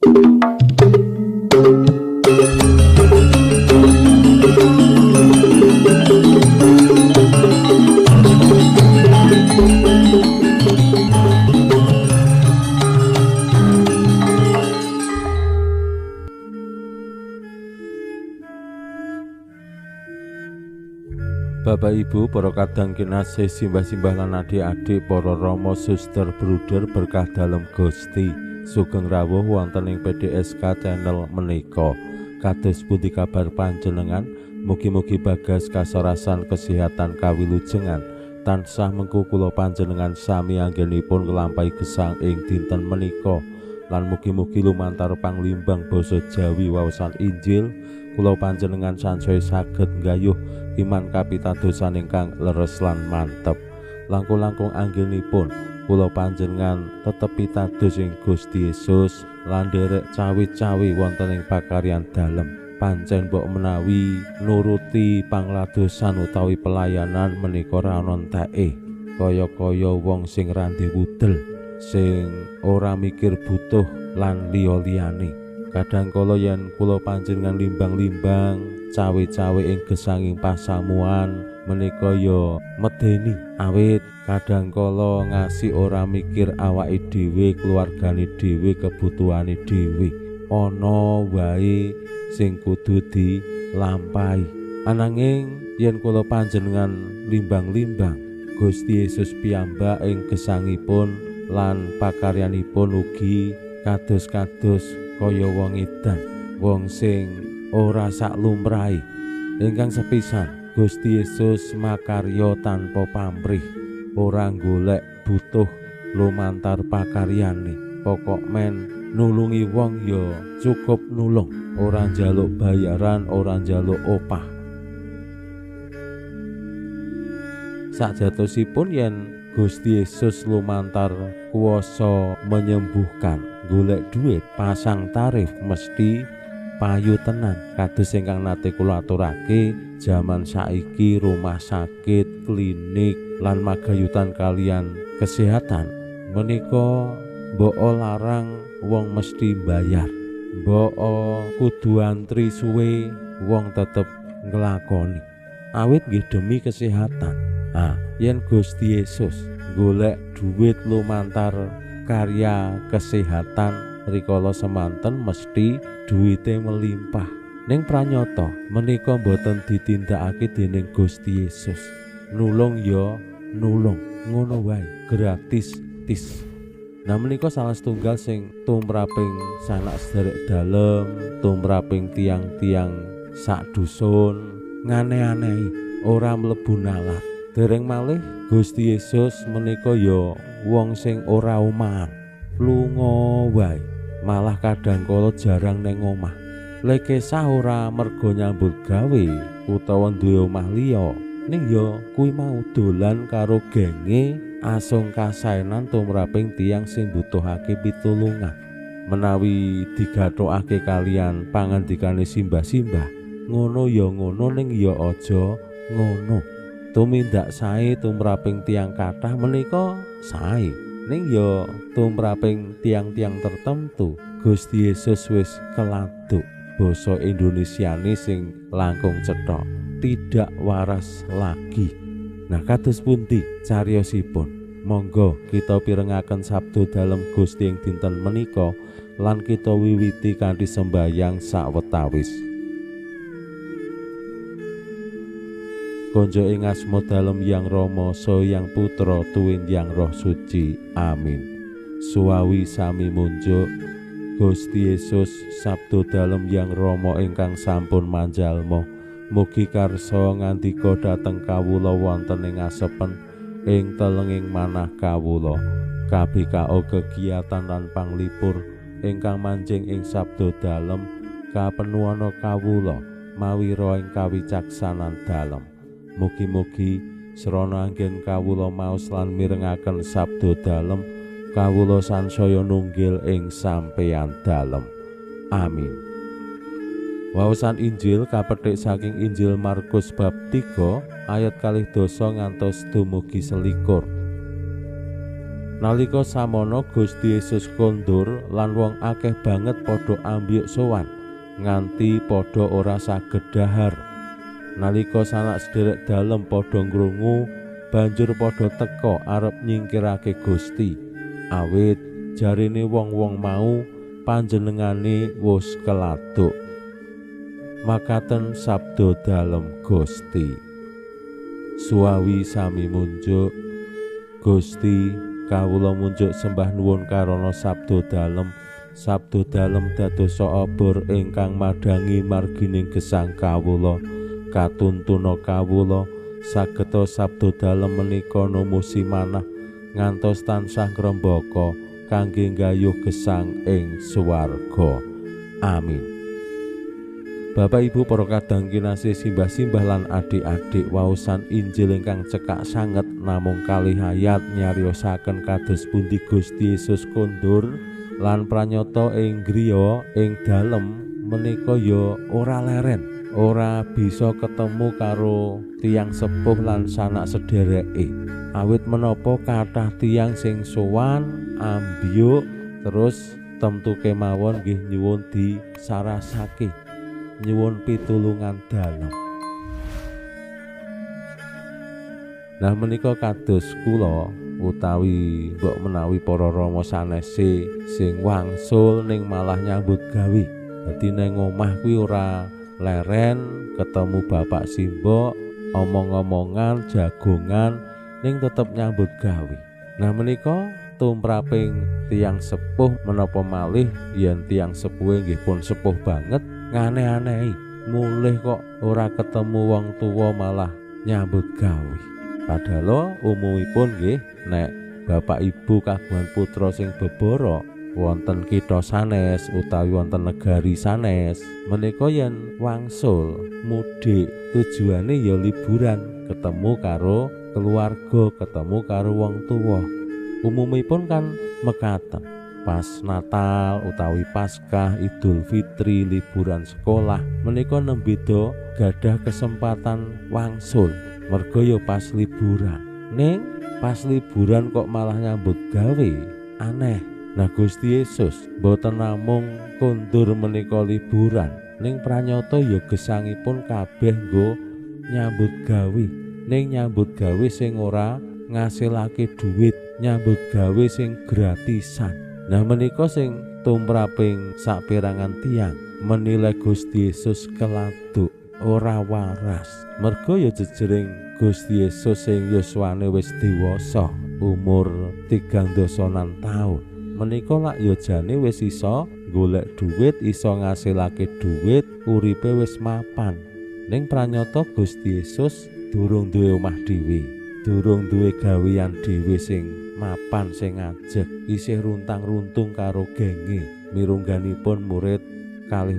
Bapak Ibu, para kadang kinasih, simbah-simbah lan adik-adik, para rama, suster, bruder berkah dalem Gusti. Sugeng rawuh wonten ing PDSK channel menika. Kados pundi kabar panjenengan? Mugi-mugi bagas kasarasan kesehatan kawilujengan. Tansah mengku kula panjenengan sami anggenipun nglampahi gesang ing dinten menika. Lan mugi-mugi lumantar panglimbang basa Jawi waosan Injil kula panjenengan sansaya saged nggayuh iman kapitadosan ingkang leres lan mantep. Langkung-langkung anggenipun kula panjenengan tetep pitados ing Gusti Yesus lan nderek cawi-cawi wonten ing pakaryan dalem. Pancen mbok menawi nuruti pangladosan utawi pelayanan menika ra ana enteke, kaya-kaya wong sing ra ndek wudel, sing ora mikir butuh lan liya-liyane. Kadang kala yen kula panjenengan limbang-limbang cawe-cawe ing gesanging pasamuan menika ya medeni, awit kadang kala ngasih ora mikir awake dhewe, keluargane dhewe, kebutuhane dhewe. Ana wae sing kudu dilampahi. Ananging yen kula panjenengan limbang-limbang Gusti Yesus piyambak ing gesangipun lan pakaryanipun ugi kados-kados kaya wong edan, wong sing ora sak lumrahe. Ingkang sepisan, Gusti Yesus makarya tanpa pamrih, ora golek butuh lumantar pakaryane. Pokok men nulungi wong ya cukup nulung, ora njaluk bayaran, ora njaluk opah. Sajatosipun yen Gusti Yesus lumantar kuwasa menyembuhkan, golek duit, pasang tarif mesti payu tenan. Kados ingkang nate kula aturake, jaman saiki rumah sakit, klinik lan magayutan kalian kesehatan menika mbok larang wong mesti bayar, mbok kudu antri suwe, wong tetep nglakoni awit nggih demi kesehatan. Ah, yen Gusti Yesus golek duit lumantar karya kesehatan rikala semanten mesti duwite melimpah. Ning pranyata menika mboten ditindakake dening Gusti Yesus. Nulung ya nulung, ngono wae, gratis tis. Nah menika salah setunggal sing tumraping sanak sederek dalem, tumraping tiang-tiang sak dusun ngane-anehi, ora mlebu nalar. Dereng malih Gusti Yesus menika ya wong sing ora omahan, lunga wae, malah kadang kala jarang neng omah. Lekesah ora mergo nyambut gawe utawa duwe omah liya, ning ya kuwi mau dolan karo genge asung kasaenan tumraping tiyang sing mbutuhake pitulungan. Menawi digathokake kalian pangandikane simbah-simbah, ngono ya ngono, ning ya aja ngono. Tumindak sae tumraping tiyang kathah menika sae, ning ya tumraping tiang-tiang tertentu Gusti Yesus wis keladuk. Basa Indonesiane sing langkung cetha, tidak waras lagi. Nah kados pundi cariyosipun? Monggo kita pirengaken sabda dalem Gusti ing dinten menika lan kita wiwiti kanthi sembayang sawetawis. Konjo ing asma dalem Yang Rama, saha Yang Putra, tuwin Yang Roh Suci. Amin. Suwawi sami munjuk Gusti Yesus sabda dalem Yang Rama ingkang sampun manjalma. Mugi karsa ngandika dhateng kawula wonten ing asepen ing telenging manah kawula. KBKO kegiatan lan panglipur ingkang manjing ing sabda dalem kapenuana kawula mawi roh ing kawicaksanan dalem. Mugi-mugi srana anggen kawula maos lan mirengaken sabda dalem kawula sansaya nunggil ing sampeyan dalem. Amin. Waosan Injil kapethik saking Injil Markus bab 3 ayat 12 ngantos dumugi 21. Nalika samono Gusti Yesus kondur lan wong akeh banget padha ambyuk sowan nganti padha ora saged dahar. Nalika sanak sederek dalem padha ngrungu, banjur padha teka arep nyingkirake Gusti. Awit jarene wong-wong mau panjenengane wis keladuk. Makaten sabda dalem Gusti. Suwawi sami munjuk Gusti, kawula munjuk sembah nuwun karana sabda dalem. Sabda dalem dadosa obor ingkang madhangi margining gesang kawula, katuntuna kawula sageta sabda dalem menika numusi manah ngantos tansah ngrembaka kangge nggayuh gesang ing swarga. Amin. Bapak Ibu para kadang kinasih, simbah-simbah lan adik-adik, waosan Injil ingkang cekak sanget namung kalih ayat nyariosaken kados pundi Gusti Yesus kondur lan pranyata ing griya ing dalem menika ya ora leren, ora bisa ketemu karo tiyang sepuh lan sanak sedereke. Awit menapa kathah tiyang sing sowan ambyuk terus temtu kemawon nggih nyuwun disarasake, nyuwun pitulungan dalem. Nah menika kados kula utawi mbok menawi para rama sanese sing wangsul ning malah nyambut gawe. Dadi nang omah kuwi ora leren ketemu bapak simbok, omong-omongan, jagongan, ning tetep nyambut gawe. Nah menika tumraping tiyang sepuh menapa malih yen tiyang sepuhe nggih pun sepuh banget nganeh-anehi, mulih kok ora ketemu wong tuwa malah nyambut gawe. Padahal umumipun nggih nek bapak ibu kagungan putra sing beboro wonten kitha sanes utawi wonten negari sanes, menika yen wangsul mudik tujuane ya liburan, ketemu karo keluarga, ketemu karo wong tuwa. Umumipun kan mekaten. Pas Natal utawi Paskah, Idul Fitri, liburan sekolah menika nembe do gadah kesempatan wangsul mergo ya pas liburan. Ning pas liburan kok malah nyambut gawe, aneh. Nah Gusti Yesus mboten namung kondur menika liburan, ning pranyata ya gesangipun kabeh nggo nyambut gawe. Ning nyambut gawe sing ora ngasilake duit, nyambut gawe sing gratisan. Nah menika sing tumraping saperangan tiyang menilai Gusti Yesus keladuk, ora waras. Mergo ya jejering Gusti Yesus sing yuswane wis dewasa, umur 36 taun. Menika lak ya jane wis iso golek duit, iso ngasilake duit, uripe wis mapan. Ning pranyata Gusti Yesus durung duwe omah dhewe, durung duwe gawean dhewe sing mapan sing ajeg, isih runtang-runtung karo genge mirungganipun murid 12.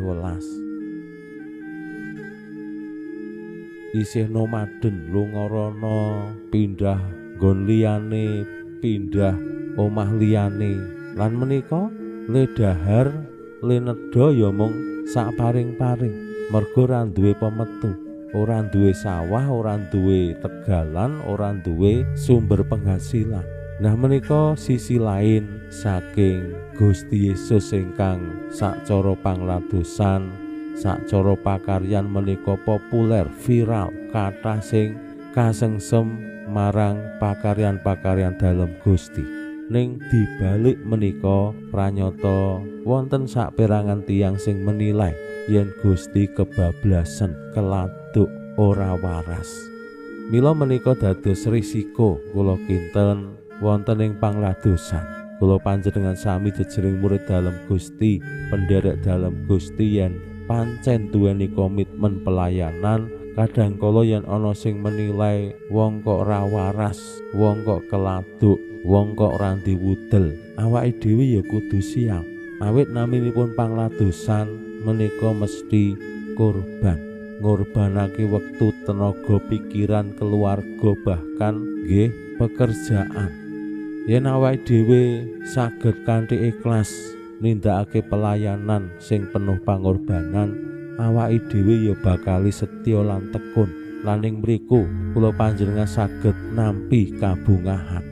Isih nomaden lunga rono, pindah nggon liyane, pindah omah liyane. Lan menika le dahar le nedha ya mung sak paring-paring, mergo ora duwe pemetu, ora duwe sawah, ora duwe tegalan, ora duwe sumber penghasilan. Nah menika sisi lain saking Gusti Yesus ingkang sacara pangladosan, sacara pakaryan menika populer, viral, kathah sing kasengsem marang pakaryan-pakaryan dalem Gusti. Ning dibalik menika pranyata wonten saperangan tiyang sing menilai yen Gusti kebablasan, keladuk, ora waras. Mila menika dados risiko kula kinten wonten ing pangladosan. Kula panjenengan sami jejering murid dalem Gusti, penderek dalem Gusti yen pancen duweni komitmen pelayanan, kadang kala yen ana sing menilai wong kok ora waras, wong kok keladuk, wong kok ora diwudel, awake dhewe ya kudu siap. Awit naminipun pangladosan menika mesti korban, ngorbanake wektu, tenaga, pikiran, keluarga, bahkan nggih pekerjaan. Yen awake dhewe saged kanthi ikhlas nindakake pelayanan sing penuh pangorbanan, awake dhewe ya bakal setya lan tekun. Lan ing mriku kula panjenengan saged nampi kabungahan.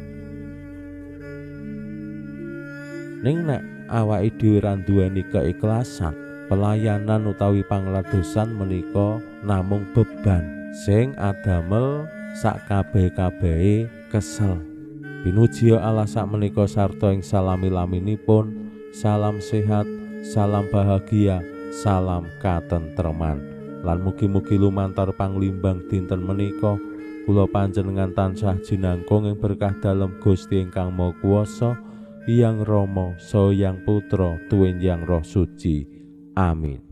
Ning nek awake dhewe ra nduweni keikhlasan, pelayanan utawi pangladosan menika namung beban sing adamel sak kabeh-kabehe kesel. Pinuji Allah sakmenika sarta ing salami-laminipun, salam sehat, salam bahagia, salam katentreman. Lan mugi-mugi lumantar panglimbang dinten menika kula panjenengan tansah jinangkung ing berkah dalem Gusti ingkang Maha Kuwasa, Hyang Rama, Saha Hyang Putra, tuwin Hyang Roh Suci. Amin.